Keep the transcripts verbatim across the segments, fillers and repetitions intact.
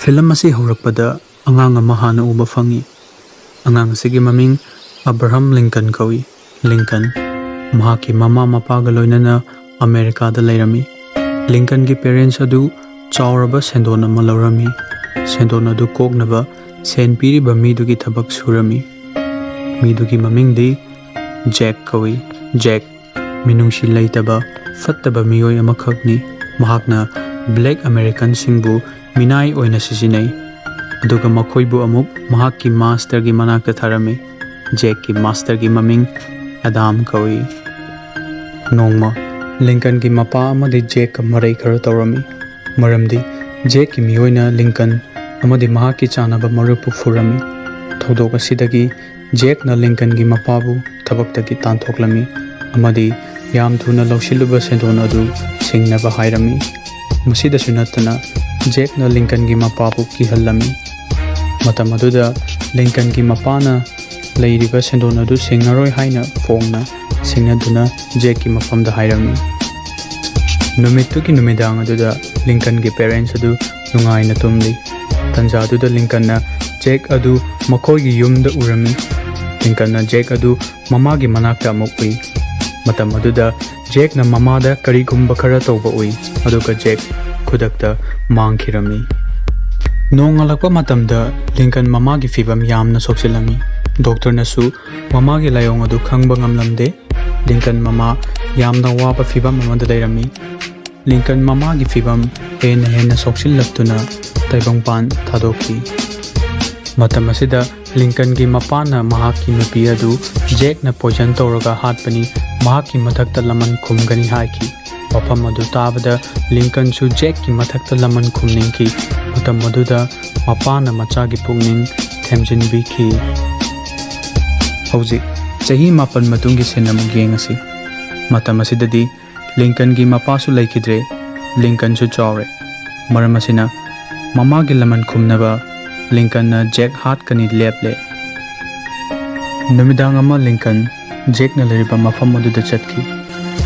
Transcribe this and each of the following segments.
Film ꯑꯁꯤ ꯍꯧꯔꯛꯄꯗ ꯑꯉꯥꯡ ꯑꯃ ꯍꯥꯟꯅ ꯎꯕ ꯐꯪꯏ꯫ ꯑꯉꯥꯡ ꯑꯁꯤꯒꯤ ꯃꯃꯤꯡ ꯑꯕ꯭ꯔꯥꯍꯝ ꯂꯤꯡꯀꯟ ꯀꯧꯏ꯫ ꯂꯤꯡꯀꯟ ꯃꯍꯥꯛꯀꯤ ꯃꯃꯥ ꯃꯄꯥꯒ ꯂꯣꯏꯅꯅ ꯑꯃꯦꯔꯤꯀꯥꯗ ꯂꯩꯔꯝꯃꯤ꯫ ꯂꯤꯡꯀꯟꯒꯤ ꯄꯦꯔꯦꯟꯁ ꯑꯗꯨ ꯆꯥꯎꯔꯕ ꯁꯦꯟꯗꯣꯟ ꯑꯃ ꯂꯧꯔꯝꯃꯤ꯫ ꯁꯦꯟꯗꯣꯟ ꯑꯗꯨ ꯀꯣꯛꯅꯕ ꯁꯦꯟ ꯄꯤꯔꯤꯕ ꯃꯤꯗꯨꯒꯤ ꯊꯕꯛ ꯁꯨꯔꯝꯃꯤ꯫ ꯃꯤꯗꯨꯒꯤ ꯃꯃꯤꯡꯗꯤ ꯖꯦꯛ ꯀꯧꯏ꯫ ꯖꯦꯛ ꯃꯤꯅꯨꯡꯁꯤ ꯂꯩꯇꯕ, ꯐꯠꯇꯕ ꯃꯤꯑꯣꯏ ꯑꯃꯈꯛꯅꯤ꯫ ꯃꯍꯥꯛꯅ ꯕ꯭ꯂꯦꯛ ꯑꯃꯦꯔꯤꯀꯟꯁꯤꯡꯕꯨ ꯃꯤꯅꯥꯏ ꯑꯣꯏꯅ ꯁꯤꯖꯤꯟꯅꯩ, ꯑꯗꯨꯒ ꯃꯈꯣꯏꯕꯨ ꯑꯃꯨꯛ ꯃꯍꯥꯛꯀꯤ ꯃꯥꯁꯇꯔꯒꯤ ꯃꯅꯥꯛꯇ ꯊꯥꯔꯝꯃꯤ꯫ ꯖꯦꯛꯀꯤ ꯃꯥꯁꯇꯔꯒꯤ ꯃꯃꯤꯡ ꯑꯦꯗꯥꯝ ꯀꯧꯏ꯫ ꯅꯣꯡꯃ ꯂꯤꯡꯀꯟꯒꯤ ꯃꯄꯥ ꯑꯃꯗꯤ ꯖꯦꯛꯀ ꯃꯔꯩ ꯈꯔ ꯇꯧꯔꯝꯃꯤ, ꯃꯔꯝꯗꯤ ꯖꯦꯛꯀꯤ ꯃꯤꯑꯣꯏꯅ ꯂꯤꯡꯀꯟ ꯑꯃꯗꯤ ꯃꯍꯥꯛꯀꯤ ꯆꯥꯅꯕ ꯃꯔꯨꯞꯄꯨ ꯐꯨꯔꯝꯃꯤ꯫ ꯊꯧꯗꯣꯛ ꯑꯁꯤꯗꯒꯤ ꯖꯦꯛꯅ ꯂꯤꯡꯀꯟꯒꯤ ꯃꯄꯥꯕꯨ ꯊꯕꯛꯇꯒꯤ ꯇꯥꯟꯊꯣꯛꯂꯝꯃꯤ ꯑꯃꯗꯤ ꯌꯥꯝ ꯊꯨꯅ ꯂꯧꯁꯤꯜꯂꯨꯕ ꯁꯦꯟꯗꯣꯟ ꯑꯗꯨ ꯁꯤꯡꯅꯕ ꯍꯥꯏꯔꯝꯃꯤ꯫ ꯃꯁꯤꯗꯁꯨ ꯅꯠꯇꯅ, ꯖꯦꯛꯅ ꯂꯤꯡꯀꯟꯒꯤ ꯃꯄꯥꯕꯨ ꯀꯤꯍꯜꯂꯝꯃꯤ꯫ ꯃꯇꯝ ꯑꯗꯨꯗ ꯂꯤꯡꯀꯟꯒꯤ ꯃꯄꯥꯅ ꯂꯩꯔꯤꯕ ꯁꯦꯟꯗꯣꯟ ꯑꯗꯨ ꯁꯤꯡꯉꯔꯣꯏ ꯍꯥꯏꯅ ꯐꯣꯡꯅ ꯁꯤꯡꯅꯗꯨꯅ ꯖꯦꯛꯀꯤ ꯃꯐꯝꯗ ꯍꯥꯏꯔꯝꯃꯤ꯫ ꯅꯨꯃꯤꯠꯇꯨꯒꯤ ꯅꯨꯃꯤꯗꯥꯡ ꯑꯗꯨꯗ ꯂꯤꯡꯀꯟꯒꯤ ꯄꯦꯔꯦꯟꯁ ꯑꯗꯨ ꯅꯨꯡꯉꯥꯏꯅ ꯇꯨꯝꯂꯤ꯫ ꯇꯟꯖꯥꯗꯨꯗ ꯂꯤꯡꯀꯟꯅ ꯖꯦꯛ ꯑꯗꯨ ꯃꯈꯣꯏꯒꯤ ꯌꯨꯝꯗ ꯎꯔꯝꯃꯤ꯫ ꯂꯤꯡꯀꯟꯅ ꯖꯦꯛ ꯑꯗꯨ ꯃꯃꯥꯒꯤ ꯃꯅꯥꯛꯇ ꯑꯃꯨꯛ ꯎꯏ꯫ ꯃꯇꯝ ꯑꯗꯨꯗ ꯖꯦꯛꯅ ꯃꯃꯥꯗ ꯀꯔꯤꯒꯨꯝꯕ ꯈꯔ ꯇꯧꯕ ꯎꯏ, ꯑꯗꯨꯒ ꯖꯦꯛ ꯈꯨꯗꯛꯇ ꯃꯥꯡꯈꯤꯔꯝꯃꯤ꯫ ꯅꯣꯡꯉꯥꯜꯂꯛꯄ ꯃꯇꯝꯗ ꯂꯤꯡꯀꯟ ꯃꯃꯥꯒꯤ ꯐꯤꯕꯝ ꯌꯥꯝꯅ ꯁꯣꯛꯆꯤꯜꯂꯝꯃꯤ꯫ ꯗꯣꯛꯇꯔꯅꯁꯨ ꯃꯃꯥꯒꯤ ꯂꯥꯏꯑꯣꯡ ꯑꯗꯨ ꯈꯪꯕ ꯉꯝꯂꯝꯗꯦ꯫ ꯂꯤꯡꯀꯟ ꯃꯃꯥ ꯌꯥꯝꯅ ꯋꯥꯕ ꯐꯤꯕꯝ ꯑꯃꯗ ꯂꯩꯔꯝꯃꯤ꯫ ꯂꯤꯡꯀꯟ ꯃꯃꯥꯒꯤ ꯐꯤꯕꯝ ꯍꯦꯟꯅ ꯍꯦꯟꯅ ꯁꯣꯛꯆꯤꯜꯂꯛꯇꯨꯅ ꯇꯥꯏꯕꯪꯄꯥꯟ ꯊꯥꯗꯣꯛꯈꯤ꯫ ꯃꯇꯝ ꯑꯁꯤꯗ ꯂꯤꯡꯀꯟꯒꯤ ꯃꯄꯥꯅ ꯃꯍꯥꯛꯀꯤ ꯅꯨꯄꯤ ꯑꯗꯨ ꯖꯦꯛꯅ ꯄꯣꯏꯖꯟ ꯇꯧꯔꯒ ꯍꯥꯠꯄꯅꯤ, ꯃꯍꯥꯛꯀꯤ ꯃꯊꯛꯇ ꯂꯃꯟ ꯈꯨꯝꯒꯅꯤ ꯍꯥꯏꯈꯤ꯫ ꯋꯥꯐꯝ ꯑꯗꯨ ꯇꯥꯕꯗ ꯂꯤꯡꯀꯟꯁꯨ ꯖꯦꯛꯀꯤ ꯃꯊꯛꯇ ꯂꯃꯟ ꯈꯨꯝꯅꯤꯡꯈꯤ꯫ ꯃꯇꯝ ꯑꯗꯨꯗ ꯃꯄꯥꯅ ꯃꯆꯥꯒꯤ ꯄꯨꯛꯅꯤꯡ ꯊꯦꯝꯖꯤꯟꯕꯤꯈꯤ꯫ ꯍꯧꯖꯤꯛ ꯆꯍꯤ ꯃꯥꯄꯟ ꯃꯇꯨꯡꯒꯤ ꯁꯤꯟ ꯑꯃꯨꯛ ꯌꯦꯡꯉꯁꯤ꯫ ꯃꯇꯝ ꯑꯁꯤꯗꯗꯤ ꯂꯤꯡꯀꯟꯒꯤ ꯃꯄꯥꯁꯨ ꯂꯩꯈꯤꯗ꯭ꯔꯦ꯫ ꯂꯤꯡꯀꯟꯁꯨ ꯆꯥꯎꯔꯦ꯫ ꯃꯔꯝ ꯑꯁꯤꯅ ꯃꯃꯥꯒꯤ ꯂꯃꯟ ꯈꯨꯝꯅꯕ ꯂꯤꯡꯀꯟꯅ ꯖꯦꯛ ꯍꯥꯠꯀꯅꯤ ꯂꯦꯞꯂꯦ꯫ ꯅꯨꯃꯤꯗꯥꯡ ꯑꯃ ꯂꯤꯡꯀꯟ ꯖꯦꯛꯅ ꯂꯩꯔꯤꯕ ꯃꯐꯝ ꯑꯗꯨꯗ ꯆꯠꯈꯤ꯫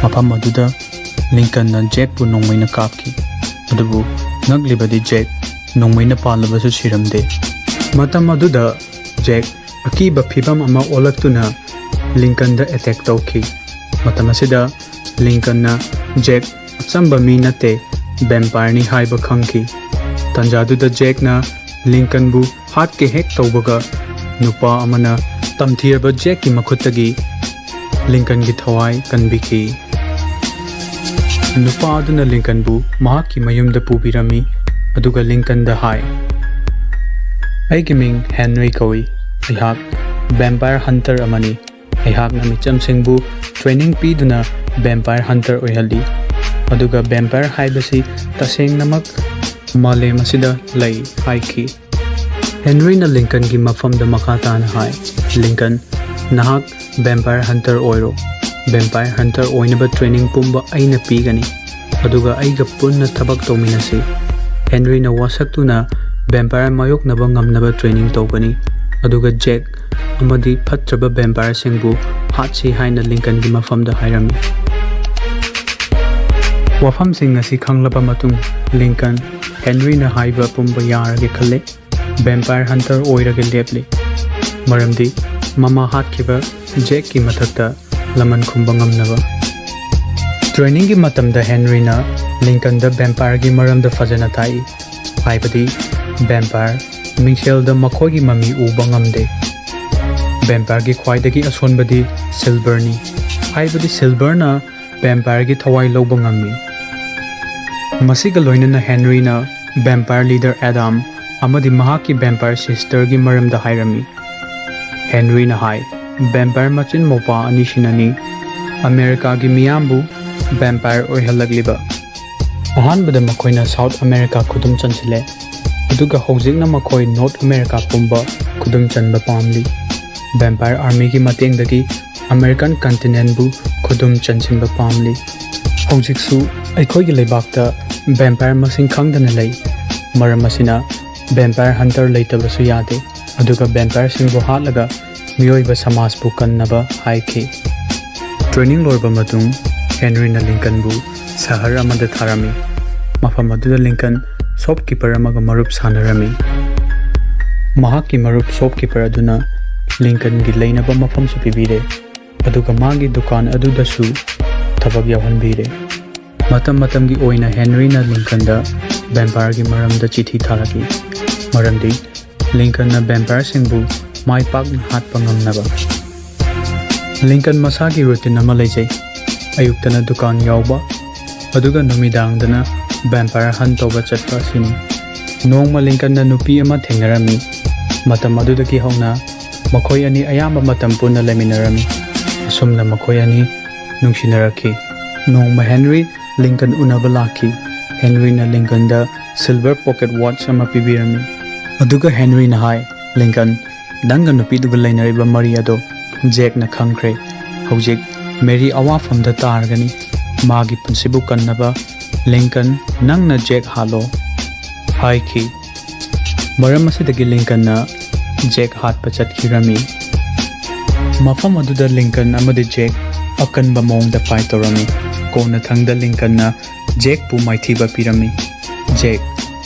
ꯃꯐꯝ ꯑꯗꯨꯗ ꯂꯤꯡꯀꯟꯅ ꯖꯦꯛꯄꯨ ꯅꯣꯡꯃꯩꯅ ꯀꯥꯞꯈꯤ꯫ ꯑꯗꯨꯕꯨ ꯉꯛꯂꯤꯕꯗꯤ ꯖꯦꯛ ꯅꯣꯡꯃꯩꯅ ꯄꯥꯜꯂꯕꯁꯨ ꯁꯤꯔꯝꯗꯦ꯫ ꯃꯇꯝ ꯑꯗꯨꯗ ꯖꯦꯛ ꯑꯀꯤꯕ ꯐꯤꯚꯝ ꯑꯃ ꯑꯣꯜꯂꯛꯇꯨꯅ ꯂꯤꯡꯀꯟꯗ ꯑꯦꯇꯦꯛ ꯇꯧꯈꯤ꯫ ꯃꯇꯝ ꯑꯁꯤꯗ ꯂꯤꯡꯀꯟꯅ ꯖꯦꯛ ꯑꯆꯝꯕ ꯃꯤ ꯅꯠꯇꯦ, ꯚꯦꯝꯄꯥꯌꯔꯅꯤ ꯍꯥꯏꯕ ꯈꯪꯈꯤ꯫ ꯇꯥꯟꯖꯥꯗꯨꯗ ꯖꯦꯛꯅ ꯂꯤꯡꯀꯟꯕꯨ ꯍꯥꯠꯀꯦ ꯍꯦꯛ ꯇꯧꯕꯒ, ꯅꯨꯄꯥ ꯑꯃꯅ ꯇꯝꯊꯤꯔꯕ ꯖꯦꯛꯀꯤ ꯃꯈꯨꯠꯇꯒꯤ ꯂꯤꯡꯀꯟꯒꯤ ꯊꯋꯥꯏ ꯀꯟꯕꯤꯈꯤ꯫ ꯅꯨꯄꯥ ꯑꯗꯨꯅ ꯂꯤꯡꯀꯟꯕꯨ ꯃꯍꯥꯛꯀꯤ ꯃꯌꯨꯝꯗ ꯄꯨꯕꯤꯔꯝꯃꯤ, ꯑꯗꯨꯒ ꯂꯤꯡꯀꯟꯗ ꯍꯥꯏ, "ꯑꯩꯒꯤ ꯃꯤꯡ ꯍꯦꯟꯔꯤ ꯀꯧꯏ꯫ ꯑꯩꯍꯥꯛ ꯚꯦꯝꯄꯥꯌꯔ ꯍꯟꯇꯔ ꯑꯃꯅꯤ꯫ ꯑꯩꯍꯥꯛꯅ ꯃꯤꯆꯝꯁꯤꯡꯕꯨ ꯇ꯭ꯔꯦꯅꯤꯡ ꯄꯤꯗꯨꯅ ꯚꯦꯝꯄꯥꯌꯔ ꯍꯟꯇꯔ ꯑꯣꯏꯍꯜꯂꯤ, ꯑꯗꯨꯒ ꯚꯦꯝꯄꯥꯌꯔ ꯍꯥꯏꯕꯁꯤ ꯇꯁꯦꯡꯅꯃꯛ ꯃꯥꯂꯦꯝ ꯑꯁꯤꯗ ꯂꯩ" ꯍꯥꯏꯈꯤ꯫ ꯍꯦꯟꯔꯤꯅ ꯂꯤꯡꯀꯟꯒꯤ ꯃꯐꯝꯗ ꯃꯈꯥ ꯇꯥꯅ ꯍꯥꯏ, "ꯂꯤꯡꯀꯟ, ꯅꯍꯥꯛ ꯚꯦꯝꯄꯥꯌꯔ ꯍꯟꯇꯔ ꯑꯣꯏꯔꯣ꯫ ꯚꯦꯝꯄꯥꯌꯔ ꯍꯟꯇꯔ ꯑꯣꯏꯅꯕ ꯇ꯭ꯔꯦꯅꯤꯡ ꯄꯨꯝꯕ ꯑꯩꯅ ꯄꯤꯒꯅꯤ, ꯑꯗꯨꯒ ꯑꯩꯒ ꯄꯨꯟꯅ ꯊꯕꯛ ꯇꯧꯃꯤꯟꯅꯁꯤ"꯫ ꯍꯦꯟꯔꯤꯅ ꯋꯥꯁꯛꯇꯨꯅ ꯚꯦꯝꯄꯥꯌꯔ ꯃꯥꯌꯣꯛꯅꯕ ꯉꯝꯅꯕ ꯇ꯭ꯔꯦꯅꯤꯡ ꯇꯧꯒꯅꯤ, ꯑꯗꯨꯒ ꯖꯦꯛ ꯑꯃꯗꯤ ꯐꯠꯇ꯭ꯔꯕ ꯚꯦꯝꯄꯥꯌꯔꯁꯤꯡꯕꯨ ꯍꯥꯠꯁꯤ ꯍꯥꯏꯅ ꯂꯤꯡꯀꯟꯒꯤ ꯃꯐꯝꯗ ꯍꯥꯏꯔꯝꯃꯤ꯫ ꯋꯥꯐꯝꯁꯤꯡ ꯑꯁꯤ ꯈꯪꯂꯕ ꯃꯇꯨꯡ, ꯂꯤꯡꯀꯟ ꯍꯦꯟꯔꯤꯅ ꯍꯥꯏꯕ ꯄꯨꯝꯕ ꯌꯥꯔꯒꯦ ꯈꯜꯂꯦ꯫ ꯚꯦꯝꯄꯥꯌꯔ ꯍꯟꯇꯔ ꯑꯣꯏꯔꯒ ꯂꯦꯞꯂꯤ, ꯃꯔꯝꯗꯤ ꯃꯃꯥ ꯍꯥꯠꯈꯤꯕ ꯖꯦꯛꯀꯤ ꯃꯊꯛꯇ ꯂꯃꯟ ꯈꯨꯝꯕ ꯉꯝꯅꯕ꯫ ꯇ꯭ꯔꯦꯅꯤꯡꯒꯤ ꯃꯇꯝꯗ ꯍꯦꯟꯔꯤꯅ ꯂꯤꯡꯀꯟꯗ ꯚꯦꯝꯄꯥꯌꯔꯒꯤ ꯃꯔꯝꯗ ꯐꯖꯅ ꯇꯥꯛꯏ, ꯍꯥꯏꯕꯗꯤ ꯚꯦꯝꯄꯥꯌꯔ ꯃꯤꯡꯁꯦꯜꯗ ꯃꯈꯣꯏꯒꯤ ꯃꯃꯤ ꯎꯕ ꯉꯝꯗꯦ꯫ ꯚꯦꯝꯄꯥꯌꯔꯒꯤ ꯈ꯭ꯋꯥꯏꯗꯒꯤ ꯑꯁꯣꯟꯕꯗꯤ ꯁꯤꯜꯚꯔꯅꯤ, ꯍꯥꯏꯕꯗꯤ ꯁꯤꯜꯚꯔꯅ ꯚꯦꯝꯄꯥꯌꯔꯒꯤ ꯊꯋꯥꯏ ꯂꯧꯕ ꯉꯝꯃꯤ꯫ ꯃꯁꯤꯒ ꯂꯣꯏꯅꯅ ꯍꯦꯟꯔꯤꯅ ꯚꯦꯝꯄꯥꯌꯔ ꯂꯤꯗꯔ ꯑꯦꯗꯥꯝ ꯑꯃꯗꯤ ꯃꯍꯥꯛꯀꯤ ꯚꯦꯝꯄꯥꯌꯔ ꯁꯤꯁꯇꯔꯒꯤ ꯃꯔꯝꯗ ꯍꯥꯏꯔꯝꯃꯤ꯫ ꯍꯦꯟꯔꯤꯅ ꯍꯥꯏ, "ꯚꯦꯝꯄꯥꯌꯔ ꯃꯆꯤꯟ ꯃꯧꯄꯥ ꯑꯅꯤꯁꯤꯅꯅꯤ ꯑꯃꯦꯔꯤꯀꯥꯒꯤ ꯃꯤꯌꯥꯝꯕꯨ ꯚꯦꯝꯄꯥꯌꯔ ꯑꯣꯏꯍꯜꯂꯛꯂꯤꯕ꯫ ꯑꯍꯥꯟꯕꯗ ꯃꯈꯣꯏꯅ ꯁꯥꯎꯠ ꯑꯃꯦꯔꯤꯀꯥ ꯈꯨꯗꯨꯝ ꯆꯟꯁꯤꯜꯂꯦ, ꯑꯗꯨꯒ ꯍꯧꯖꯤꯛꯅ ꯃꯈꯣꯏ ꯅꯣꯔꯠ ꯑꯃꯦꯔꯤꯀꯥ ꯄꯨꯝꯕ ꯈꯨꯗꯨꯝ ꯆꯟꯕ ꯄꯥꯝꯂꯤ꯫ ꯚꯦꯝꯄꯥꯌꯔ ꯑꯥꯔꯃꯤꯒꯤ ꯃꯇꯦꯡꯗꯒꯤ ꯑꯃꯦꯔꯤꯀꯟ ꯀꯟꯇꯤꯅꯦꯟꯕꯨ ꯈꯨꯗꯨꯝ ꯆꯟꯁꯤꯟꯕ ꯄꯥꯝꯂꯤ꯫ ꯍꯧꯖꯤꯛꯁꯨ ꯑꯩꯈꯣꯏꯒꯤ ꯂꯩꯕꯥꯛꯇ ꯚꯦꯝꯄꯥꯌꯔ ꯃꯁꯤꯡ ꯈꯪꯗꯅ ꯂꯩ꯫ ꯃꯔꯝ ꯑꯁꯤꯅ ꯚꯦꯝꯄꯥꯌꯔ ꯍꯟꯇꯔ ꯂꯩꯇꯕꯁꯨ ꯌꯥꯗꯦ, ꯑꯗꯨꯒ ꯚꯦꯝꯄꯥꯌꯔꯁꯤꯡꯕꯨ ꯍꯥꯠꯂꯒ ꯃꯤꯑꯣꯏꯕ ꯁꯃꯥꯖꯄꯨ ꯀꯟꯅꯕ" ꯍꯥꯏꯈꯤ꯫ ꯇ꯭ꯔꯦꯅꯤꯡ ꯂꯣꯏꯔꯕ ꯃꯇꯨꯡ, ꯍꯦꯟꯔꯤꯅ ꯂꯤꯡꯀꯟꯕꯨ ꯁꯍꯔ ꯑꯃꯗ ꯊꯥꯔꯝꯃꯤ꯫ ꯃꯐꯝ ꯑꯗꯨꯗ ꯂꯤꯡꯀꯟ ꯁꯣꯞꯀꯤꯄꯔ ꯑꯃꯒ ꯃꯔꯨꯞ ꯁꯥꯟꯅꯔꯝꯃꯤ꯫ ꯃꯍꯥꯛꯀꯤ ꯃꯔꯨꯞ ꯁꯣꯞꯀꯤꯄꯔ ꯑꯗꯨꯅ ꯂꯤꯡꯀꯟꯒꯤ ꯂꯩꯅꯕ ꯃꯐꯝꯁꯨ ꯄꯤꯕꯤꯔꯦ, ꯑꯗꯨꯒ ꯃꯥꯒꯤ ꯗꯨꯀꯥꯟ ꯑꯗꯨꯗꯁꯨ ꯊꯕꯛ ꯌꯥꯎꯍꯟꯕꯤꯔꯦ꯫ ꯃꯇꯝ ꯃꯇꯝꯒꯤ ꯑꯣꯏꯅ ꯍꯦꯟꯔꯤꯅ ꯂꯤꯡꯀꯟꯗ ꯚꯦꯝꯄꯥꯌꯔꯒꯤ ꯃꯔꯝꯗ ꯆꯤꯊꯤ ꯊꯥꯔꯛꯏ, ꯃꯔꯝꯗꯤ ꯂꯤꯡꯀꯟꯅ ꯚꯦꯝꯄꯥꯌꯔꯁꯤꯡꯕꯨ ꯃꯥꯏ ꯄꯥꯛꯅ ꯍꯥꯠꯄ ꯉꯝꯅꯕ꯫ ꯂꯤꯡꯀꯟ ꯃꯁꯥꯒꯤ ꯔꯨꯇꯤꯟ ꯑꯃ ꯂꯩꯖꯩ꯫ ꯑꯌꯨꯛꯇꯅ ꯗꯨꯀꯥꯟ ꯌꯥꯎꯕ, ꯑꯗꯨꯒ ꯅꯨꯃꯤꯗꯥꯡꯗꯅ ꯚꯦꯝꯄꯥꯌꯔ ꯍꯟ ꯇꯧꯕ ꯆꯠꯄ ꯑꯁꯤꯅꯤ꯫ ꯅꯣꯡꯃ ꯂꯤꯡꯀꯟꯅ ꯅꯨꯄꯤ ꯑꯃ ꯊꯦꯡꯅꯔꯝꯃꯤ꯫ ꯃꯇꯝ ꯑꯗꯨꯗꯒꯤ ꯍꯧꯅ ꯃꯈꯣꯏ ꯑꯅꯤ ꯑꯌꯥꯝꯕ ꯃꯇꯝ ꯄꯨꯟꯅ ꯂꯩꯃꯤꯟꯅꯔꯝꯃꯤ꯫ ꯑꯁꯨꯝꯅ ꯃꯈꯣꯏ ꯑꯅꯤ ꯅꯨꯡꯁꯤꯅꯔꯛꯈꯤ꯫ ꯅꯣꯡꯃ ꯍꯦꯟꯔꯤ ꯂꯤꯡꯀꯟ ꯎꯅꯕ ꯂꯥꯛꯈꯤ꯫ ꯍꯦꯟꯔꯤꯅ ꯂꯤꯡꯀꯟꯗ ꯁꯤꯜꯚꯔ ꯄꯣꯀꯦꯠ ꯋꯥꯆ ꯑꯃ ꯄꯤꯕꯤꯔꯝꯃꯤ꯫ ꯑꯗꯨꯒ ꯍꯦꯟꯔꯤꯅ ꯍꯥꯏ, "ꯂꯤꯡꯀꯟ, ꯅꯪꯒ ꯅꯨꯄꯤꯗꯨꯒ ꯂꯩꯅꯔꯤꯕ ꯃꯔꯤ ꯑꯗꯣ ꯖꯦꯛꯅ ꯈꯪꯈ꯭ꯔꯦ꯫ ꯍꯧꯖꯤꯛ ꯃꯦꯔꯤ ꯑꯋꯥꯐꯝꯗ ꯇꯥꯔꯒꯅꯤ꯫ ꯃꯥꯒꯤ ꯄꯨꯟꯁꯤꯕꯨ ꯀꯟꯅꯕ ꯂꯤꯡꯀꯟ, ꯅꯪꯅ ꯖꯦꯛ ꯍꯥꯠꯂꯣ" ꯍꯥꯏꯈꯤ꯫ ꯃꯔꯝ ꯑꯁꯤꯗꯒꯤ ꯂꯤꯡꯀꯟꯅ ꯖꯦꯛ ꯍꯥꯠꯄ ꯆꯠꯈꯤꯔꯝꯃꯤ꯫ ꯃꯐꯝ ꯑꯗꯨꯗ ꯂꯤꯡꯀꯟ ꯑꯃꯗꯤ ꯖꯦꯛ ꯑꯀꯟꯕ ꯃꯑꯣꯡꯗ ꯐꯥꯏꯠ ꯇꯧꯔꯝꯃꯤ꯫ ꯀꯣꯟꯅꯊꯪꯗ ꯂꯤꯡꯀꯟꯅ ꯖꯦꯛꯄꯨ ꯃꯥꯏꯊꯤꯕ ꯄꯤꯔꯝꯃꯤ꯫ ꯖꯦꯛ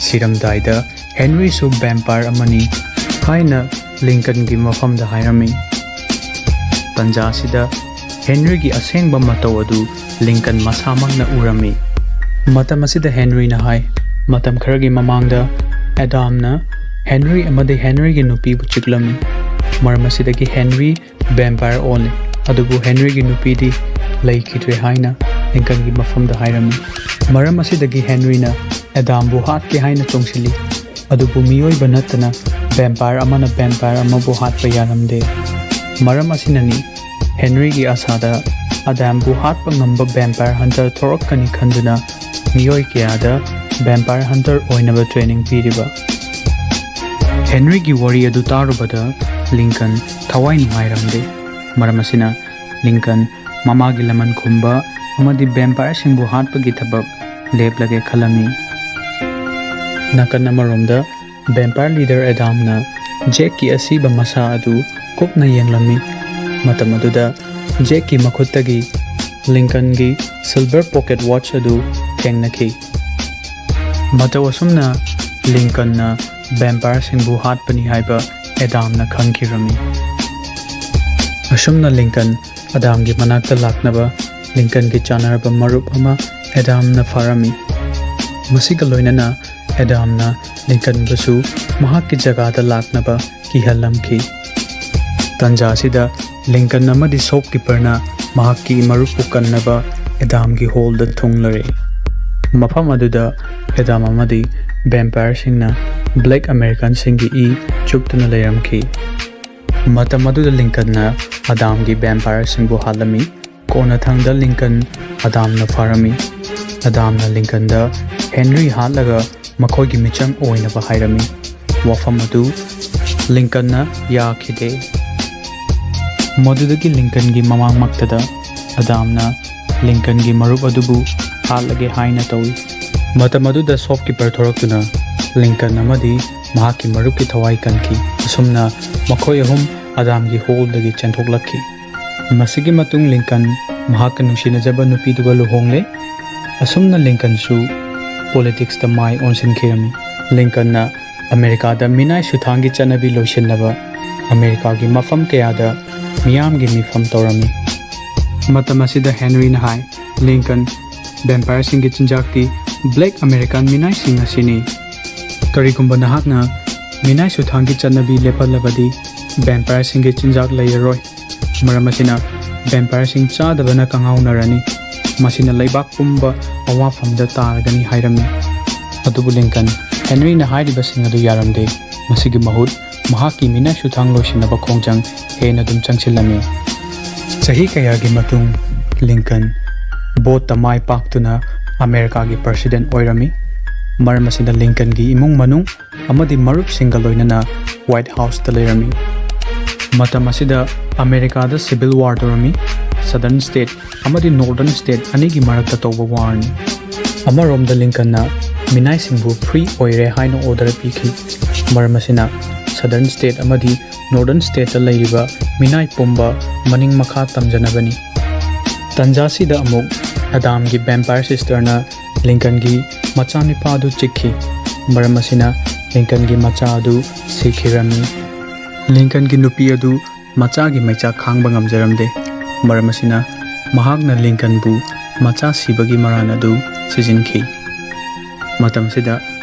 ꯁꯤꯔꯝꯗꯥꯏꯗ ꯍꯦꯟꯔꯤꯁꯨ ꯚꯦꯝꯄꯥꯌꯔ ꯑꯃꯅꯤ ꯍꯥꯏꯅ ꯂꯤꯡꯀꯟꯒꯤ ꯃꯐꯝꯗ ꯍꯥꯏꯔꯝꯃꯤ꯫ ꯇꯟꯖꯥ ꯑꯁꯤꯗ ꯍꯦꯟꯔꯤꯒꯤ ꯑꯁꯦꯡꯕ ꯃꯇꯧ ꯑꯗꯨ ꯂꯤꯡꯀꯟ ꯃꯁꯥꯃꯛꯅ ꯎꯔꯝꯃꯤ꯫ ꯃꯇꯝ ꯑꯁꯤꯗ ꯍꯦꯟꯔꯤꯅ ꯍꯥꯏ, ꯃꯇꯝ ꯈꯔꯒꯤ ꯃꯃꯥꯡꯗ ꯑꯦꯗꯥꯝꯅ ꯍꯦꯟꯔꯤ ꯑꯃꯗꯤ ꯍꯦꯟꯔꯤꯒꯤ ꯅꯨꯄꯤꯕꯨ ꯆꯤꯛꯂꯝꯃꯤ꯫ ꯃꯔꯝ ꯑꯁꯤꯗꯒꯤ ꯍꯦꯟꯔꯤ ꯚꯦꯝꯄꯥꯌꯔ ꯑꯣꯜꯂꯤ, ꯑꯗꯨꯕꯨ ꯍꯦꯟꯔꯤꯒꯤ ꯅꯨꯄꯤꯗꯤ ꯂꯩꯈꯤꯗ꯭ꯔꯦ ꯍꯥꯏꯅ ꯂꯤꯡꯀꯟꯒꯤ ꯃꯐꯝꯗ ꯍꯥꯏꯔꯝꯃꯤ꯫ ꯃꯔꯝ ꯑꯁꯤꯗꯒꯤ ꯍꯦꯟꯔꯤꯅ ꯑꯦꯗꯥꯝꯕꯨ ꯍꯥꯠꯀꯦ ꯍꯥꯏꯅ ꯆꯣꯡꯁꯤꯜꯂꯤ, ꯑꯗꯨꯕꯨ ꯃꯤꯑꯣꯏꯕ ꯅꯠꯇꯅ ꯚꯦꯝꯄꯥꯌꯔ ꯑꯃꯅ ꯚꯦꯝꯄꯥꯌꯔ ꯑꯃꯕꯨ ꯍꯥꯠꯄ ꯌꯥꯔꯝꯗꯦ꯫ ꯃꯔꯝ ꯑꯁꯤꯅꯅꯤ ꯍꯦꯟꯔꯤꯒꯤ ꯑꯁꯥꯗ ꯑꯦꯗꯥꯝꯕꯨ ꯍꯥꯠꯄ ꯉꯝꯕ ꯚꯦꯝꯄꯥꯌꯔ ꯍꯟꯇꯔ ꯊꯣꯔꯛꯀꯅꯤ ꯈꯟꯗꯨꯅ ꯃꯤꯑꯣꯏ ꯀꯌꯥꯗ ꯚꯦꯝꯄꯥꯌꯔ ꯍꯟꯇꯔ ꯑꯣꯏꯅꯕ ꯇ꯭ꯔꯦꯅꯤꯡ ꯄꯤꯔꯤꯕ꯫ ꯍꯦꯟꯔꯤꯒꯤ ꯋꯥꯔꯤ ꯑꯗꯨ ꯇꯥꯔꯨꯕꯗ ꯂꯤꯡꯀꯟ ꯊꯋꯥꯏ ꯅꯨꯡꯉꯥꯏꯔꯝꯗꯦ꯫ ꯃꯔꯝ ꯑꯁꯤꯅ ꯂꯤꯡꯀꯟ ꯃꯃꯥꯒꯤ ꯂꯃꯟ ꯈꯨꯝꯕ ꯑꯃꯗꯤ ꯚꯦꯝꯄꯥꯌꯔꯁꯤꯡꯕꯨ ꯍꯥꯠꯄꯒꯤ ꯊꯕꯛ ꯂꯦꯞꯂꯒꯦ ꯈꯜꯂꯝꯃꯤ꯫ ꯅꯥꯀꯟ ꯑꯃꯔꯣꯝꯗ ꯚꯦꯝꯄꯥꯌꯔ ꯂꯤꯗꯔ ꯑꯦꯗꯥꯝꯅ ꯖꯦꯛꯀꯤ ꯑꯁꯤꯕ ꯃꯁꯥ ꯑꯗꯨ ꯀꯨꯞꯅ ꯌꯦꯡꯂꯝꯃꯤ꯫ ꯃꯇꯝ ꯑꯗꯨꯗ ꯖꯦꯛꯀꯤ ꯃꯈꯨꯠꯇꯒꯤ ꯂꯤꯡꯀꯟꯒꯤ ꯁꯤꯜꯚꯔ ꯄꯣꯀꯦꯠ ꯋꯥꯆ ꯑꯗꯨ ꯊꯦꯡꯅꯈꯤ꯫ ꯃꯇꯧ ꯑꯁꯨꯝꯅ ꯂꯤꯡꯀꯟꯅ ꯚꯦꯝꯄꯥꯌꯔꯁꯤꯡꯕꯨ ꯍꯥꯠꯄꯅꯤ ꯍꯥꯏꯕ ꯑꯦꯗꯥꯝꯅ ꯈꯪꯈꯤꯔꯝꯃꯤ꯫ ꯑꯁꯨꯝꯅ ꯂꯤꯡꯀꯟ ꯑꯦꯗꯥꯝꯒꯤ ꯃꯅꯥꯛꯇ ꯂꯥꯛꯅꯕ ꯂꯤꯡꯀꯟꯒꯤ ꯆꯥꯟꯅꯔꯕ ꯃꯔꯨꯞ ꯑꯃ ꯑꯦꯗꯥꯝꯅ ꯐꯥꯔꯝꯃꯤ꯫ ꯃꯁꯤꯒ ꯂꯣꯏꯅꯅ ꯑꯦꯗꯥꯝꯅ ꯂꯤꯡꯀꯟꯕꯨꯁꯨ ꯃꯍꯥꯛꯀꯤ ꯖꯒꯥꯗ ꯂꯥꯛꯅꯕ ꯀꯤꯍꯜꯂꯝꯈꯤ꯫ ꯇꯟꯖꯥ ꯑꯁꯤꯗ ꯂꯤꯡꯀꯟ ꯑꯃꯗꯤ ꯁꯣꯞꯀꯤꯄꯔꯅ ꯃꯍꯥꯛꯀꯤ ꯃꯔꯨꯞꯄꯨ ꯀꯟꯅꯕ ꯑꯦꯗꯥꯝꯒꯤ ꯍꯣꯜꯗ ꯊꯨꯡꯂꯔꯦ꯫ ꯃꯐꯝ ꯑꯗꯨꯗ ꯑꯦꯗꯥꯝ ꯑꯃꯗꯤ ꯚꯦꯝꯄꯥꯌꯔꯁꯤꯡꯅ ꯕ꯭ꯂꯦꯛ ꯑꯃꯦꯔꯤꯀꯟꯁꯤꯡꯒꯤ ꯏ ꯆꯨꯞꯇꯨꯅ ꯂꯩꯔꯝꯈꯤ꯫ ꯃꯇꯝ ꯑꯗꯨꯗ ꯂꯤꯡꯀꯟꯅ ꯑꯦꯗꯥꯝꯒꯤ ꯚꯦꯝꯄꯥꯌꯔꯁꯤꯡꯕꯨ ꯍꯥꯠꯂꯝꯃꯤ꯫ ꯀꯣꯟꯅꯊꯪꯗ ꯂꯤꯡꯀꯟ ꯑꯦꯗꯥꯝꯅ ꯐꯥꯔꯝꯃꯤ꯫ ꯑꯦꯗꯥꯝꯅ ꯂꯤꯡꯀꯟꯗ ꯍꯦꯅꯔꯤ ꯍꯥꯠꯂꯒ ꯃꯈꯣꯏꯒꯤ ꯃꯤꯆꯪ ꯑꯣꯏꯅꯕ ꯍꯥꯏꯔꯝꯃꯤ꯫ ꯋꯥꯐꯝ ꯑꯗꯨ ꯂꯤꯡꯀꯟꯅ ꯌꯥꯈꯤꯗꯦ꯫ ꯃꯗꯨꯗꯒꯤ ꯂꯤꯡꯀꯟꯒꯤ ꯃꯃꯥꯡꯃꯛꯇꯗ ꯑꯦꯗꯥꯝꯅ ꯂꯤꯡꯀꯟꯒꯤ ꯃꯔꯨꯞ ꯑꯗꯨꯕꯨ ꯍꯥꯠꯂꯒꯦ ꯍꯥꯏꯅ ꯇꯧꯏ꯫ ꯃꯇꯝ ꯑꯗꯨꯗ ꯁꯣꯞꯀꯤꯄꯔ ꯊꯣꯔꯛꯇꯨꯅ ꯂꯤꯡꯀꯟ ꯑꯃꯗꯤ ꯃꯍꯥꯛꯀꯤ ꯃꯔꯨꯞꯀꯤ ꯊꯋꯥꯏ ꯀꯟꯈꯤ꯫ ꯑꯁꯨꯝꯅ ꯃꯈꯣꯏ ꯑꯍꯨꯝ ꯑꯦꯗꯥꯝꯒꯤ ꯍꯣꯜꯗꯒꯤ ꯆꯦꯟꯊꯣꯛꯂꯛꯈꯤ꯫ ꯃꯁꯤꯒꯤ ꯃꯇꯨꯡ ꯂꯤꯡꯀꯟ ꯃꯍꯥꯛꯀ ꯅꯨꯡꯁꯤꯅꯖꯕ ꯅꯨꯄꯤꯗꯨꯒ ꯂꯨꯍꯣꯡꯂꯦ꯫ ꯑꯁꯨꯝꯅ ꯂꯤꯡꯀꯟꯁꯨ ꯄꯣꯂꯤꯇꯤꯛꯁꯇ ꯃꯥꯏ ꯑꯣꯟꯁꯤꯟꯈꯤꯔꯝꯃꯤ꯫ ꯂꯤꯡꯀꯟꯅ ꯑꯃꯦꯔꯤꯀꯥꯗ ꯃꯤꯅꯥꯏ ꯁꯨꯊꯥꯡꯒꯤ ꯆꯠꯅꯕꯤ ꯂꯣꯏꯁꯤꯟꯅꯕ ꯑꯃꯦꯔꯤꯀꯥꯒꯤ ꯃꯐꯝ ꯀꯌꯥꯗ ꯃꯤꯌꯥꯝꯒꯤ ꯃꯤꯐꯝ ꯇꯧꯔꯝꯃꯤ꯫ ꯃꯇꯝ ꯑꯁꯤꯗ ꯍꯦꯅꯔꯤꯅ ꯍꯥꯏ, "ꯂꯤꯡꯀꯟ, ꯚꯦꯝꯄꯥꯌꯔꯁꯤꯡꯒꯤ ꯆꯤꯟꯖꯥꯛꯇꯤ ꯕ꯭ꯂꯦꯛ ꯑꯃꯦꯔꯤꯀꯥꯟ ꯃꯤꯅꯥꯏꯁꯤꯡ ꯑꯁꯤꯅꯤ꯫ ꯀꯔꯤꯒꯨꯝꯕ ꯅꯍꯥꯛꯅ ꯃꯤꯅꯥꯏ ꯁꯨꯊꯥꯡꯒꯤ ꯆꯠꯅꯕꯤ ꯂꯦꯞꯍꯜꯂꯕꯗꯤ ꯚꯦꯝꯄꯥꯌꯔꯁꯤꯡꯒꯤ ꯆꯤꯟꯖꯥꯛ ꯂꯩꯔꯔꯣꯏ꯫ ꯃꯔꯝ ꯑꯁꯤꯅ ꯚꯦꯝꯄꯥꯌꯔꯁꯤꯡ ꯆꯥꯗꯕꯅ ꯀꯉꯥꯎꯅꯔꯅꯤ꯫ ꯃꯁꯤꯅ ꯂꯩꯕꯥꯛ ꯄꯨꯝꯕ ꯑꯋꯥꯐꯝꯗ ꯇꯥꯔꯒꯅꯤ" ꯍꯥꯏꯔꯝꯃꯤ꯫ ꯑꯗꯨꯕꯨ ꯂꯤꯡꯀꯟ ꯍꯦꯅꯔꯤꯅ ꯍꯥꯏꯔꯤꯕꯁꯤꯡ ꯑꯗꯨ ꯌꯥꯔꯝꯗꯦ꯫ ꯃꯁꯤꯒꯤ ꯃꯍꯨꯠ ꯃꯍꯥꯛꯀꯤ ꯃꯤꯅꯥꯏ ꯁꯨꯊꯥꯡ ꯂꯣꯏꯁꯤꯟꯅꯕ ꯈꯣꯡꯖꯪ ꯍꯦꯟꯅ ꯑꯗꯨꯝ ꯆꯪꯁꯤꯜꯂꯝꯃꯤ꯫ ꯆꯍꯤ ꯀꯌꯥꯒꯤ ꯃꯇꯨꯡ ꯂꯤꯡꯀꯟ ꯚꯣꯠꯇ ꯃꯥꯏ ꯄꯥꯛꯇꯨꯅ ꯑꯃꯦꯔꯤꯀꯥꯒꯤ ꯄ꯭ꯔꯁꯤꯗꯦꯟ ꯑꯣꯏꯔꯝꯃꯤ꯫ ꯃꯔꯝ ꯑꯁꯤꯅ ꯂꯤꯡꯀꯟꯒꯤ ꯏꯃꯨꯡ ꯃꯅꯨꯡ ꯑꯃꯗꯤ ꯃꯔꯨꯞꯁꯤꯡꯒ ꯂꯣꯏꯅꯅ ꯋꯥꯏꯠ ꯍꯥꯎꯁꯇ ꯂꯩꯔꯝꯃꯤ꯫ ꯃꯇꯝ ꯑꯁꯤꯗ ꯑꯃꯦꯔꯤꯀꯥꯗ ꯁꯤꯚꯤꯜ ꯋꯥꯔ ꯇꯧꯔꯝꯃꯤ꯫ ꯁꯗꯔꯟ ꯁ꯭ꯇꯦꯠ ꯑꯃꯗꯤ ꯅꯣꯔꯗꯔꯟ ꯁ꯭ꯇꯦꯠ ꯑꯅꯤꯒꯤ ꯃꯔꯛꯇ ꯇꯧꯕ ꯋꯥꯔꯅꯤ꯫ ꯑꯃꯔꯣꯝꯗ ꯂꯤꯡꯀꯟꯅ ꯃꯤꯅꯥꯏꯁꯤꯡꯕꯨ ꯐ꯭ꯔꯤ ꯑꯣꯏꯔꯦ ꯍꯥꯏꯅ ꯑꯣꯔꯗꯔ ꯄꯤꯈꯤ꯫ ꯃꯔꯝ ꯑꯁꯤꯅ ꯁꯗꯔꯟ ꯁ꯭ꯇꯦꯠ ꯑꯃꯗꯤ ꯅꯣꯔꯗꯔꯟ ꯁ꯭ꯇꯦꯠꯇ ꯂꯩꯔꯤꯕ ꯃꯤꯅꯥꯏ ꯄꯨꯝꯕ ꯃꯅꯤꯡ ꯃꯈꯥ ꯇꯝꯖꯅꯕꯅꯤ꯫ ꯇꯟꯖꯥꯁꯤꯗ ꯑꯃꯨꯛ ꯑꯦꯗꯥꯝꯒꯤ ꯚꯦꯝꯄꯥꯌꯔ ꯁꯤꯁꯇꯔꯅ ꯂꯤꯡꯀꯟꯒꯤ ꯃꯆꯥꯅꯤꯄꯥ ꯑꯗꯨ ꯆꯤꯛꯈꯤ꯫ ꯃꯔꯝ ꯑꯁꯤꯅ ꯂꯤꯡꯀꯟꯒꯤ ꯃꯆꯥ ꯑꯗꯨ ꯁꯤꯈꯤꯔꯝꯃꯤ꯫ ꯂꯤꯡꯀꯟꯒꯤ ꯅꯨꯄꯤ ꯑꯗꯨ ꯃꯆꯥꯒꯤ ꯃꯩꯆꯥꯛ ꯈꯥꯡꯕ ꯉꯝꯖꯔꯝꯗꯦ꯫ ꯃꯔꯝ ꯑꯁꯤꯅ ꯃꯍꯥꯛꯅ ꯂꯤꯡꯀꯟꯕꯨ ꯃꯆꯥ ꯁꯤꯕꯒꯤ ꯃꯔꯥꯜ ꯑꯗꯨ ꯁꯤꯖꯤꯟꯈꯤ꯫ ꯃꯇꯝꯁꯤꯗ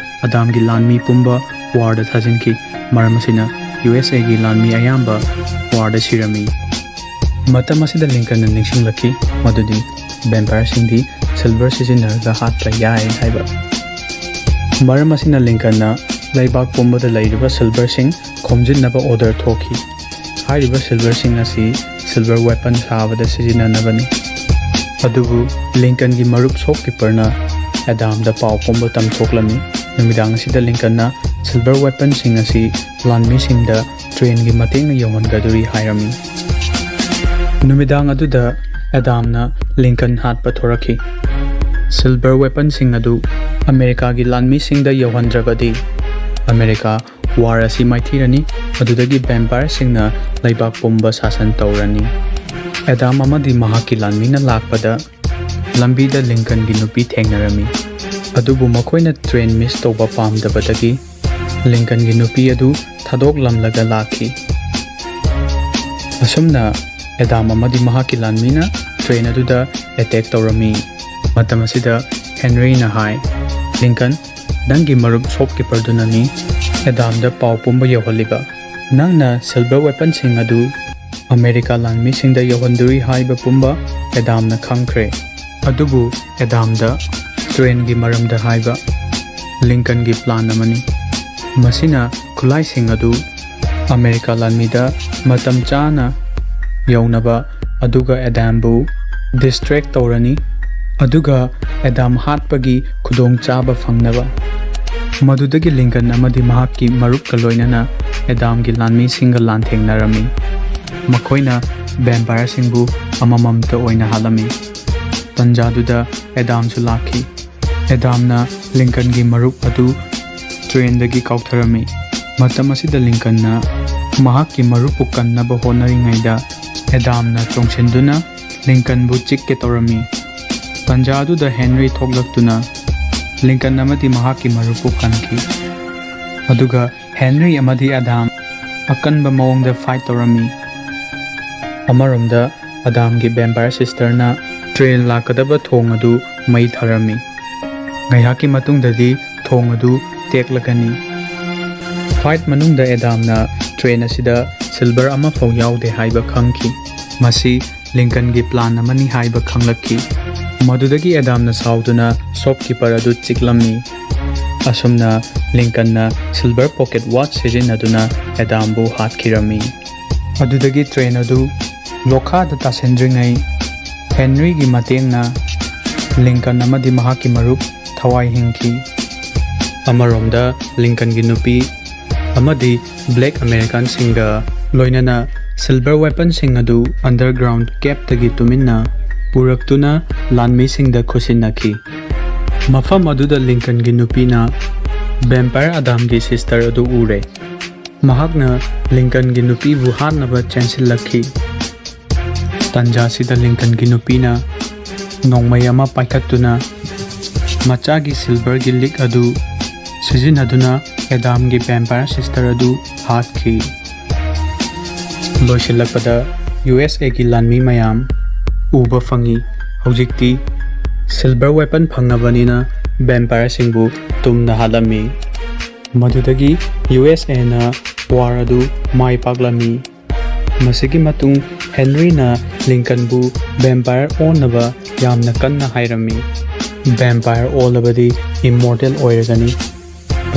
ꯑꯗꯥꯝꯒꯤ ꯂꯥꯟꯃꯤ ꯄꯨꯝꯕ ꯋꯥꯔꯗ ꯊꯥꯖꯤꯟꯈꯤ꯫ ꯃꯔꯝ ꯑꯁꯤꯅ ꯌꯨ ꯑꯦꯁ ꯑꯦꯒꯤ ꯂꯥꯟꯃꯤ ꯑꯌꯥꯝꯕ ꯋꯥꯔꯗ ꯁꯤꯔꯝꯃꯤ꯫ ꯃꯇꯝ ꯑꯁꯤꯗ ꯂꯤꯡꯀꯟꯅ ꯅꯤꯡꯁꯤꯡꯂꯛꯈꯤ ꯃꯗꯨꯗꯤ ꯚꯦꯝꯄꯥꯌꯔꯁꯤꯡꯗꯤ ꯁꯤꯜꯚꯔ ꯁꯤꯖꯤꯟꯅꯔꯒ ꯍꯥꯠꯄ ꯌꯥꯏ ꯍꯥꯏꯕ꯫ ꯃꯔꯝ ꯑꯁꯤꯅ ꯂꯤꯡꯀꯟꯅ ꯂꯩꯕꯥꯛ ꯄꯨꯝꯕꯗ ꯂꯩꯔꯤꯕ ꯁꯤꯜꯚꯔꯁꯤꯡ ꯈꯣꯝꯖꯤꯟꯅꯕ ꯑꯣꯔꯗꯔ ꯊꯣꯛꯈꯤ꯫ ꯍꯥꯏꯔꯤꯕ ꯁꯤꯜꯚꯔꯁꯤꯡ ꯑꯁꯤ ꯁꯤꯜꯚꯔ ꯋꯦꯄꯟ ꯁꯥꯕꯗ ꯁꯤꯖꯤꯟꯅꯅꯕꯅꯤ꯫ ꯑꯗꯨꯕꯨ ꯂꯤꯡꯀꯟꯒꯤ ꯃꯔꯨꯞ ꯁꯣꯞꯀꯤꯄꯔꯅ ꯑꯦꯗꯥꯝꯗ ꯄꯥꯎ ꯄꯨꯝꯕ ꯇꯝꯊꯣꯛꯂꯝꯃꯤ꯫ ꯅꯨꯃꯤꯗꯥꯡ ꯑꯁꯤꯗ ꯂꯤꯡꯀꯟꯅ ꯁꯤꯜꯚꯔ ꯋꯦꯄꯟꯁꯤꯡ ꯑꯁꯤ ꯂꯥꯟꯃꯤꯁꯤꯡꯗ ꯇ꯭ꯔꯦꯟꯒꯤ ꯃꯇꯦꯡꯅ ꯌꯧꯍꯟꯒꯗꯧꯔꯤ ꯍꯥꯏꯔꯝꯃꯤ꯫ ꯅꯨꯃꯤꯗꯥꯡ ꯑꯗꯨꯗ ꯑꯦꯗꯥꯝꯅ ꯂꯤꯡꯀꯟ ꯍꯥꯠꯄ ꯊꯣꯔꯛꯈꯤ꯫ ꯁꯤꯜꯚꯔ ꯋꯦꯄꯟꯁꯤꯡ ꯑꯗꯨ ꯑꯃꯦꯔꯤꯀꯥꯒꯤ ꯂꯥꯟꯃꯤꯁꯤꯡꯗ ꯌꯧꯍꯟꯗ꯭ꯔꯕꯗꯤ ꯑꯃꯦꯔꯤꯀꯥ ꯋꯥꯔ ꯑꯁꯤ ꯃꯥꯏꯊꯤꯔꯅꯤ, ꯑꯗꯨꯗꯒꯤ ꯚꯦꯝꯄꯥꯌꯔꯁꯤꯡꯅ ꯂꯩꯕꯥꯛ ꯄꯨꯝꯕ ꯁꯥꯁꯟ ꯇꯧꯔꯅꯤ꯫ ꯑꯦꯗꯥꯝ ꯑꯃꯗꯤ ꯃꯍꯥꯛꯀꯤ ꯂꯥꯟꯃꯤꯅ ꯂꯥꯛꯄꯗ ꯂꯝꯕꯤꯗ ꯂꯤꯡꯀꯟꯒꯤ ꯅꯨꯄꯤ ꯊꯦꯡꯅꯔꯝꯃꯤ꯫ ꯑꯗꯨꯕꯨ ꯃꯈꯣꯏꯅ ꯇ꯭ꯔꯦꯟ ꯃꯤꯁ ꯇꯧꯕ ꯄꯥꯝꯗꯕꯗꯒꯤ ꯂꯤꯡꯀꯟꯒꯤ ꯅꯨꯄꯤ ꯑꯗꯨ ꯊꯥꯗꯣꯛꯂꯝꯂꯒ ꯂꯥꯛꯈꯤ꯫ ꯑꯁꯨꯝꯅ ꯑꯦꯗꯥꯝ ꯑꯃꯗꯤ ꯃꯍꯥꯛꯀꯤ ꯂꯥꯟꯃꯤꯅ ꯇ꯭ꯔꯦꯟ ꯑꯗꯨꯗ ꯑꯦꯇꯦꯛ ꯇꯧꯔꯝꯃꯤ꯫ ꯃꯇꯝ ꯑꯁꯤꯗ ꯍꯦꯅꯔꯤꯅ ꯍꯥꯏ, "ꯂꯤꯡꯀꯟ, ꯅꯪꯒꯤ ꯃꯔꯨꯞ ꯁꯣꯞꯀꯤꯄꯔꯗꯨꯅꯅꯤ ꯑꯦꯗꯥꯝꯗ ꯄꯥꯎ ꯄꯨꯝꯕ ꯌꯧꯍꯜꯂꯤꯕ꯫ ꯅꯪꯅ ꯁꯤꯜꯚꯔ ꯋꯦꯄꯟꯁꯤꯡ ꯑꯗꯨ ꯑꯃꯦꯔꯤꯀꯥ ꯂꯥꯟꯃꯤꯁꯤꯡꯗ ꯌꯧꯍꯟꯗꯣꯔꯤ ꯍꯥꯏꯕ ꯄꯨꯝꯕ ꯑꯦꯗꯥꯝꯅ ꯈꯪꯈ꯭ꯔꯦ꯫ ꯑꯗꯨꯕꯨ ꯑꯦꯗꯥꯝꯗ ꯇ꯭ꯔꯦꯟꯒꯤ ꯃꯔꯝꯗ ꯍꯥꯏꯕ ꯂꯤꯡꯀꯟꯒꯤ ꯄ꯭ꯂꯥꯟ ꯑꯃꯅꯤ꯫ ꯃꯁꯤꯅ ꯈꯨꯠꯂꯥꯏꯁꯤꯡ ꯑꯗꯨ ꯑꯃꯦꯔꯤꯀꯥ ꯂꯥꯟꯃꯤꯗ ꯃꯇꯝ ꯆꯥꯅ ꯌꯧꯅꯕ, ꯑꯗꯨꯒ ꯑꯦꯗꯥꯝꯕꯨ ꯗꯤꯁꯇ꯭ꯔꯦꯛ ꯇꯧꯔꯅꯤ, ꯑꯗꯨꯒ ꯑꯦꯗꯥꯝ ꯍꯥꯠꯄꯒꯤ ꯈꯨꯗꯣꯡꯆꯥꯕ ꯐꯪꯅꯕ꯫" ꯃꯗꯨꯗꯒꯤ ꯂꯤꯡꯀꯟ ꯑꯃꯗꯤ ꯃꯍꯥꯛꯀꯤ ꯃꯔꯨꯞꯀ ꯂꯣꯏꯅꯅ ꯑꯦꯗꯥꯝꯒꯤ ꯂꯥꯟꯃꯤꯁꯤꯡꯒ ꯂꯥꯟꯊꯦꯡꯅꯔꯝꯃꯤ꯫ ꯃꯈꯣꯏꯅ ꯚꯦꯝꯄꯥꯌꯔꯁꯤꯡꯕꯨ ꯑꯃꯃꯝꯇ ꯑꯣꯏꯅ ꯍꯥꯠꯂꯝꯃꯤ꯫ ꯇꯟꯖꯥꯗꯨꯗ ꯑꯦꯗꯥꯝꯁꯨ ꯂꯥꯛꯈꯤ꯫ ꯑꯦꯗꯥꯝꯅ ꯂꯤꯡꯀꯟꯒꯤ ꯃꯔꯨꯞ ꯑꯗꯨ ꯇ꯭ꯔꯦꯟꯗꯒꯤ ꯀꯥꯎꯊꯔꯝꯃꯤ꯫ ꯃꯇꯝ ꯑꯁꯤꯗ ꯂꯤꯡꯀꯟꯅ ꯃꯍꯥꯛꯀꯤ ꯃꯔꯨꯞꯄꯨ ꯀꯟꯅꯕ ꯍꯣꯠꯅꯔꯤꯉꯩꯗ ꯑꯦꯗꯥꯝꯅ ꯆꯣꯡꯁꯤꯟꯗꯨꯅ ꯂꯤꯡꯀꯟꯕꯨ ꯆꯤꯛꯀꯦ ꯇꯧꯔꯝꯃꯤ꯫ ꯇꯥꯟꯖꯥ ꯑꯗꯨꯗ ꯍꯦꯟꯔꯤ ꯊꯣꯛꯂꯛꯇꯨꯅ ꯂꯤꯡꯀꯟ ꯑꯃꯗꯤ ꯃꯍꯥꯛꯀꯤ ꯃꯔꯨꯞꯄꯨ ꯀꯟꯈꯤ꯫ ꯑꯗꯨꯒ ꯍꯦꯟꯔꯤ ꯑꯃꯗꯤ ꯑꯦꯗꯥꯝ ꯑꯀꯟꯕ ꯃꯑꯣꯡꯗ ꯐꯥꯏꯠ ꯇꯧꯔꯝꯃꯤ꯫ ꯑꯃꯔꯣꯝꯗ ꯑꯗꯥꯝꯒꯤ ꯚꯦꯝꯄꯥꯌꯔ ꯁꯤꯁꯇꯔꯅ ꯇ꯭ꯔꯦꯟ ꯂꯥꯛꯀꯗꯕ ꯊꯣꯡ ꯑꯗꯨ ꯃꯩ ꯊꯥꯔꯝꯃꯤ꯫ ꯉꯥꯏꯍꯥꯛꯀꯤ ꯃꯇꯨꯡꯗꯗꯤ ꯊꯣꯡ ꯑꯗꯨ ꯇꯦꯛꯂꯒꯅꯤ꯫ ꯐꯥꯏꯠ ꯃꯅꯨꯡꯗ ꯑꯦꯗꯥꯝꯅ ꯇ꯭ꯔꯦꯟ ꯑꯁꯤꯗ ꯁꯤꯜꯚꯔ ꯑꯃꯐꯥꯎ ꯌꯥꯎꯗꯦ ꯍꯥꯏꯕ ꯈꯪꯈꯤ꯫ ꯃꯁꯤ ꯂꯤꯡꯀꯟꯒꯤ ꯄ꯭ꯂꯥꯟ ꯑꯃꯅꯤ ꯍꯥꯏꯕ ꯈꯪꯂꯛꯈꯤ꯫ ꯃꯗꯨꯗꯒꯤ ꯑꯦꯗꯥꯝꯅ ꯁꯥꯎꯗꯨꯅ ꯁꯣꯞꯀꯤꯄꯔ ꯑꯗꯨ ꯆꯤꯛꯂꯝꯃꯤ꯫ ꯑꯁꯨꯝꯅ ꯂꯤꯡꯀꯟꯅ ꯁꯤꯜꯚꯔ ꯄꯣꯀꯦꯠ ꯋꯥꯆ ꯁꯤꯖꯤꯟꯅꯗꯨꯅ ꯑꯦꯗꯥꯝꯕꯨ ꯍꯥꯠꯈꯤꯔꯝꯃꯤ꯫ ꯑꯗꯨꯗꯒꯤ ꯇ꯭ꯔꯦꯟ ꯑꯗꯨ ꯂꯣꯈꯥꯗ ꯇꯥꯁꯤꯟꯗ꯭ꯔꯤꯉꯩ ꯍꯦꯟꯔꯤꯒꯤ ꯃꯇꯦꯡꯅ ꯂꯤꯡꯀꯟ ꯑꯃꯗꯤ ꯃꯍꯥꯛꯀꯤ ꯃꯔꯨꯞ ꯊꯋꯥꯏ ꯍꯤꯡꯈꯤ꯫ ꯑꯃꯔꯣꯝꯗ ꯂꯤꯡꯀꯟꯒꯤ ꯅꯨꯄꯤ ꯑꯃꯗꯤ ꯕ꯭ꯂꯦꯛ ꯑꯃꯦꯔꯤꯀꯥꯟꯁꯤꯡꯒ ꯂꯣꯏꯅꯅ ꯁꯤꯜꯚꯔ ꯋꯦꯄꯟꯁꯤꯡ ꯑꯗꯨ ꯑꯟꯗꯔꯒ꯭ꯔꯥꯎꯟ ꯀꯦꯞꯇꯒꯤ ꯇꯨꯃꯤꯟꯅ ꯄꯨꯔꯛꯇꯨꯅ ꯂꯥꯟꯃꯤꯁꯤꯡꯗ ꯈꯨꯠꯁꯤꯟꯅꯈꯤ꯫ ꯃꯐꯝ ꯑꯗꯨꯗ ꯂꯤꯡꯀꯟꯒꯤ ꯅꯨꯄꯤꯅ ꯚꯦꯝꯄꯥꯌꯔ ꯑꯗꯥꯝꯒꯤ ꯁꯤꯁꯇꯔ ꯑꯗꯨ ꯎꯔꯦ꯫ ꯃꯍꯥꯛꯅ ꯂꯤꯡꯀꯟꯒꯤ ꯅꯨꯄꯤꯕꯨ ꯍꯥꯠꯅꯕ ꯆꯦꯟꯁꯤꯜꯂꯛꯈꯤ꯫ ꯇꯥꯟꯖꯥꯁꯤꯗ ꯂꯤꯡꯀꯟꯒꯤ ꯅꯨꯄꯤꯅ ꯅꯣꯡꯃꯩ ꯑꯃ ꯄꯥꯏꯈꯠꯇꯨꯅ ꯃꯆꯥꯒꯤ ꯁꯤꯜꯚꯔꯒꯤ ꯂꯤꯛ ꯑꯗꯨ ꯁꯤꯖꯤꯟꯅꯗꯨꯅ ꯑꯦꯗꯥꯝꯒꯤ ꯚꯦꯝꯄꯥꯌꯔ ꯁꯤꯁꯇꯔ ꯑꯗꯨ ꯍꯥꯠꯈꯤ꯫ ꯂꯣꯏꯁꯤꯜꯂꯛꯄꯗ ꯌꯨ ꯑꯦꯁ ꯑꯦꯒꯤ ꯂꯥꯟꯃꯤ ꯃꯌꯥꯝ ꯎꯕ ꯐꯪꯉꯤ꯫ ꯍꯧꯖꯤꯛꯇꯤ ꯁꯤꯜꯚꯔ ꯋꯦꯄꯟ ꯐꯪꯉꯕꯅꯤꯅ ꯚꯦꯝꯄꯥꯌꯔꯁꯤꯡꯕꯨ ꯇꯨꯝꯅ ꯍꯥꯠꯂꯝꯃꯤ꯫ ꯃꯗꯨꯗꯒꯤ ꯌꯨ ꯑꯦꯁ ꯑꯦꯅ ꯋꯥꯔ ꯑꯗꯨ ꯃꯥꯏ ꯄꯥꯛꯂꯝꯃꯤ꯫ ꯃꯁꯤꯒꯤ ꯃꯇꯨꯡ ꯍꯦꯟꯔꯤꯅ ꯂꯤꯡꯀꯟꯕꯨ ꯚꯦꯝꯄꯥꯌꯔ ꯑꯣꯟꯅꯕ ꯌꯥꯝꯅ ꯀꯟꯅ ꯍꯥꯏꯔꯝꯃꯤ꯫ ꯚꯦꯝꯄꯥꯌꯔ ꯑꯣꯜꯂꯕꯗꯤ ꯏꯝꯃꯣꯔꯇꯦꯜ ꯑꯣꯏꯔꯒꯅꯤ,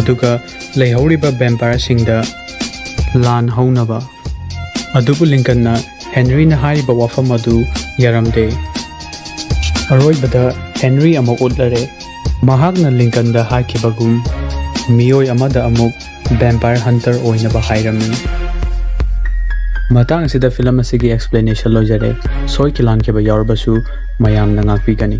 ꯑꯗꯨꯒ ꯂꯩꯍꯧꯔꯤꯕ ꯚꯦꯝꯄꯥꯌꯔꯁꯤꯡꯗ ꯂꯥꯟ ꯍꯧꯅꯕ꯫ ꯑꯗꯨꯕꯨ ꯂꯤꯡꯀꯟꯅ ꯍꯦꯟꯔꯤꯅ ꯍꯥꯏꯔꯤꯕ ꯋꯥꯐꯝ ꯑꯗꯨ ꯌꯥꯔꯝꯗꯦ꯫ ꯑꯔꯣꯏꯕꯗ ꯍꯦꯟꯔꯤ ꯑꯃꯨꯛ ꯎꯠꯂꯔꯦ꯫ ꯃꯍꯥꯛꯅ ꯂꯤꯡꯀꯟꯗ ꯍꯥꯏꯈꯤꯕꯒꯨꯝ ꯃꯤꯑꯣꯏ ꯑꯃꯗ ꯑꯃꯨꯛ ꯚꯦꯝꯄꯥꯌꯔ ꯍꯟꯇꯔ ꯑꯣꯏꯅꯕ ꯍꯥꯏꯔꯝꯃꯤ꯫ ꯃꯇꯥꯡ ꯑꯁꯤꯗ ꯐꯤꯂꯝ ꯑꯁꯤꯒꯤ ꯑꯦꯛꯁꯄ꯭ꯂꯦꯅꯦꯁꯟ ꯂꯣꯏꯖꯔꯦ꯫ ꯁꯣꯏꯈꯤ ꯂꯥꯟꯈꯤꯕ ꯌꯥꯎꯔꯕꯁꯨ ꯃꯌꯥꯝꯅ ꯉꯥꯛꯄꯤꯒꯅꯤ꯫